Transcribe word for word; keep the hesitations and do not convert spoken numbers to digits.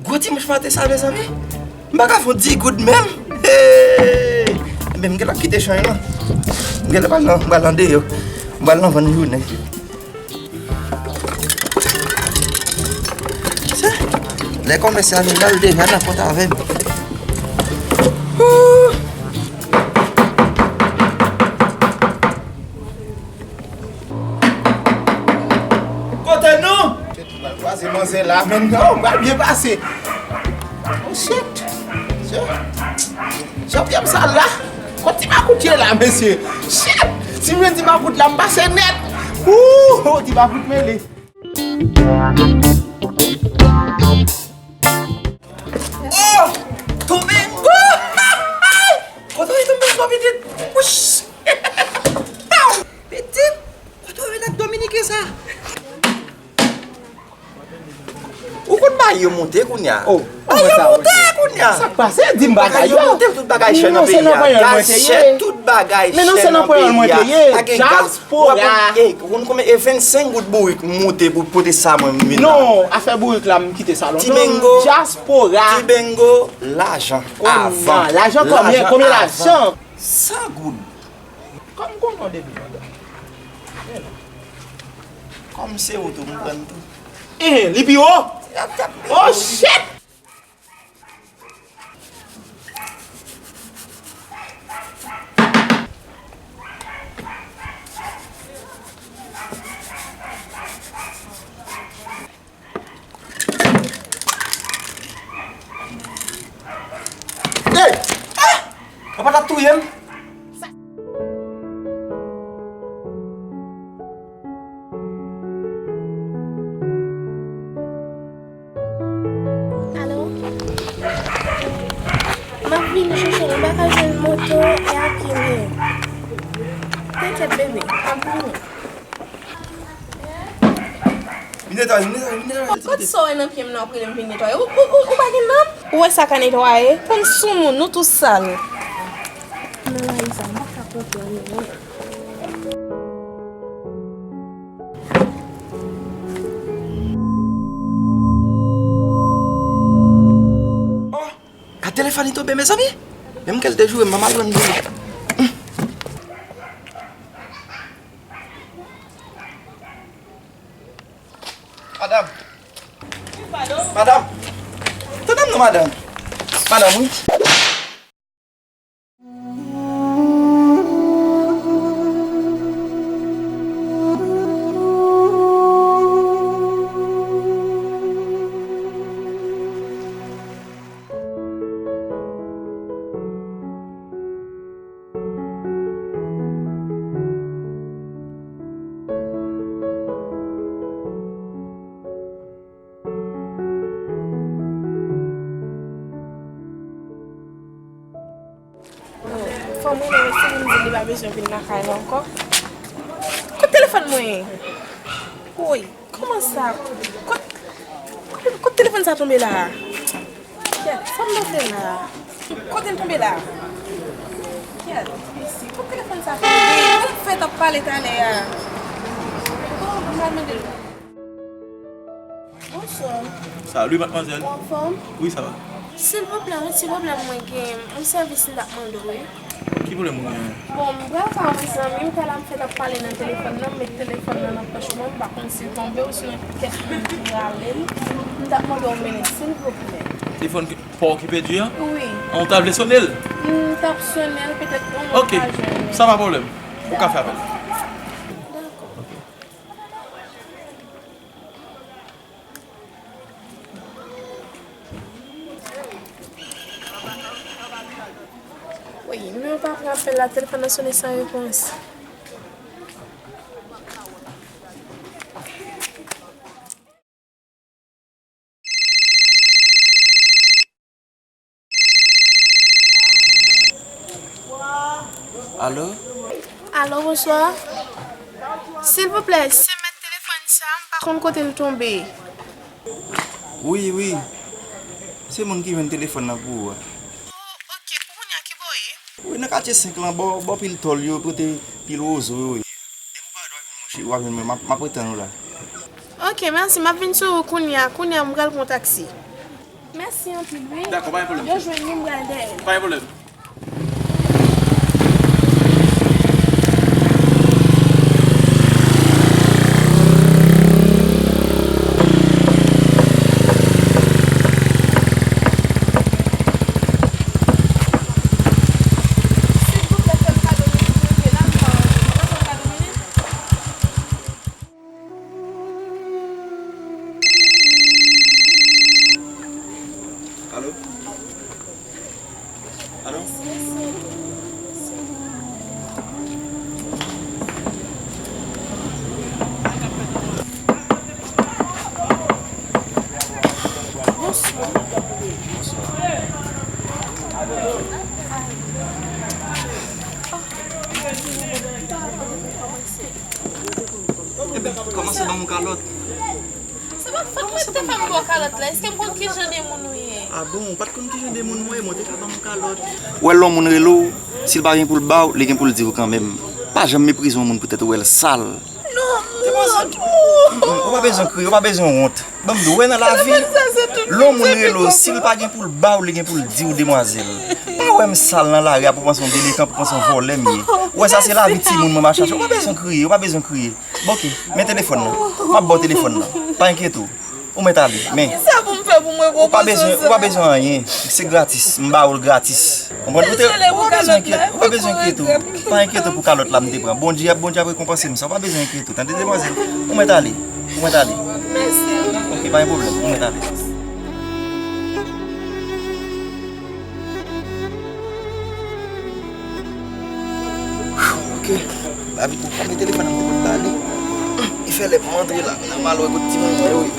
Gwo dimanch maten sa, mezanmi. M pa ka fè yon dis goud menm. Hey! Enben, m genlè ap kite chan yo, non. M genlè pral nan, m pral nan deyò. M pral nan vann jounen. Se, lè kòmèsè a vin la, l deja nan pòt avè m. Ooh! Kote nou? Pral kwaze manzè la, men non, pral byen pase. Oh shit! Shit! Jan pye m sal la! Kot ti makout ye la, mesye? Shit! Si m jwenn ti makout la, m pase nèt! Ooh! Oh, ti makout mele! Oh! Tobengo! Kote w ye Tobengo, pitit? Wouch! Pitit! Kote w ye nèg dominiken sa? Ou konn bay yo moute kounye a. Oh, bay yo moute kounye a. Sa k pase? Di m bagay yo. Bagay yo moute, tout bagay chè nan peyi a. Gaz chè, tout bagay chè nan peyi a. Pa gen gaz. Diaspora. W ap konn, ey, ou konn konbyen? E vennsenk goud bourik m moute pou pote sa mwen vin la. Non, afè bourik la, m kite sa lontan. Ti Bengo. Diaspora. Ti Bengo, lajan avan. Lajan konbyen? Konbyen lajan? San goud. Kòm konnen w depi lontan. Kòm se ou tou, m pran tou. Eh, li pi wo? Oh shit! Hey! Ah! Papa t ap touye m. Alo? M ap vini chèche w, m pa ka jwenn moto e a pye m ye. Tenkèt, bebe, m ap vini. Vin netwaye, vin netwaye, vin netwaye. Kot sa w wè nan pye m nan w ap rele m vin netwaye? Ou, ou, ou, ou pa gen nanm? Ou wè sa ka netwaye? Konn soumoun, nou tou sal. Nan lavi sa, m pa ka konprann ou. Oh, ka telefòn li tonbe, mezanmi. Menm ke l te joure m, m al jwenn li. Madanm. Madanm. Tande m non, madanm. Madanm, wi. Fò m rele Wesley, m di l li pa bezwen vin lakay la ankò. Kot telefòn mwen ye? Woy, kòman sa? Kot, kot, kot telefòn sa tonbe la a? Kèt, sa m dwe fè la a? Kote l tonbe la a? Kèt, mesi, kot telefòn sa tonbe? Mwen fèk ap pale talè a. Oh, m pral mande l. Bonswa. Salut, mademoiselle. Ou anfòm? Wi, sa va. Silvouplè, yon ti pwoblèm mwen gen. Yon sèvis m t ap mande w, wi. Ki pwoblèm ou genyen? Bon, m pral ka yon zanmi m, talè m fèk ap pale nan telefòn nan, m met telefòn nan nan pòch mwen, m pa konn si l tonbe ou sinon kèk moun ki rale l. M t ap mande w mennen, silvouplè. Telefòn ki, pa w ki pèdi an? Wi. An, ou ta vle sone l? M t ap sone l, petèt yon moun ka jwenn li. Ok, sa pa pwoblèm. Ou ka fè apèl. Dakò. Ok. Wi, nimewo pa pran apèl la, telefòn nan sone san repons. Alo? Alo, bonswa. Silvouplè, se mèt telefòn sa, m pa konn kote l tonbe. Wi, wi. Se moun ki jwenn telefòn nan pou ou a. Oh, ok, pou kounye a, ki bò w ye? Wi, nan katye senk lan, bò, bò pil tòl yo, kote pil wozo yo ye. Depi w pa dwat jwenn mwen, w ap jwenn mwen, m ap, m ap ret tann ou la. Ok, mèsi, m ap vin sou ou kounye a, kounye a, m pral pran taksi. Mèsi anpil, wi. Dakò, pa gen pwoblèm. Yo jwenn li, m pral dèyè li. Pa gen pwoblèm. Alo? Alo? Enben, kòmanse ban m yon kalòt. Se pa fòt mwen ki te fè m ba w kalòt la. Èske m konn ki jan de moun ou ye? A bon, ou pa t konn ki jan de moun mwen ye, mwen te ka ban m yon kalòt. Ou wè lè yon moun rele w, si l pa gen pou l ba w, li gen pou l di w kanmenm. Pa janm meprize yon moun poutèt ou wè l sal. Non, non, non. Ou pa bezwen kriye, ou pa bezwen wont. Ban m di w, wè nan lavi, lè yon moun rele w, si l pa gen pou l ba w, li gen pou l di w, demwazèl. Pa wè m sal nan lari a pou w panse yon delekan, pou w panse yon vòlè m ye. Ou wè sa se lavi timoun mwen m ap chache. Ou pa bezwen kriye, ou pa bezwen kriye. Bon, oke, men telefòn nan. M ap ba w telefòn nan. Pa enkyete w. Ou mèt ale, men. Kisa pou m fè pou mwen rekonpanse w sa? Ou pa bezwen, ou pa bezwen anyen. Se gratis. M ba ou l gratis. Konprann? Ou te, ou pa bezwen enkyete, ou pa bezwen enkyete w. Pa enkyete w pou kalòt la m te pran. Bondye, Bondye ap rekonpanse m sa. Ou pa bezwen enkyete w. Tande, demwazèl? Ou mèt ale. Ou mèt ale. Mèsi. Oke, pa gen pwoblèm. Ou mèt ale. Oke. Ba vit pou fòme telefòn nan, m te pot ba li. Li fè lè pou m antre la. Nan mal wè kot timoun mwen yo ye.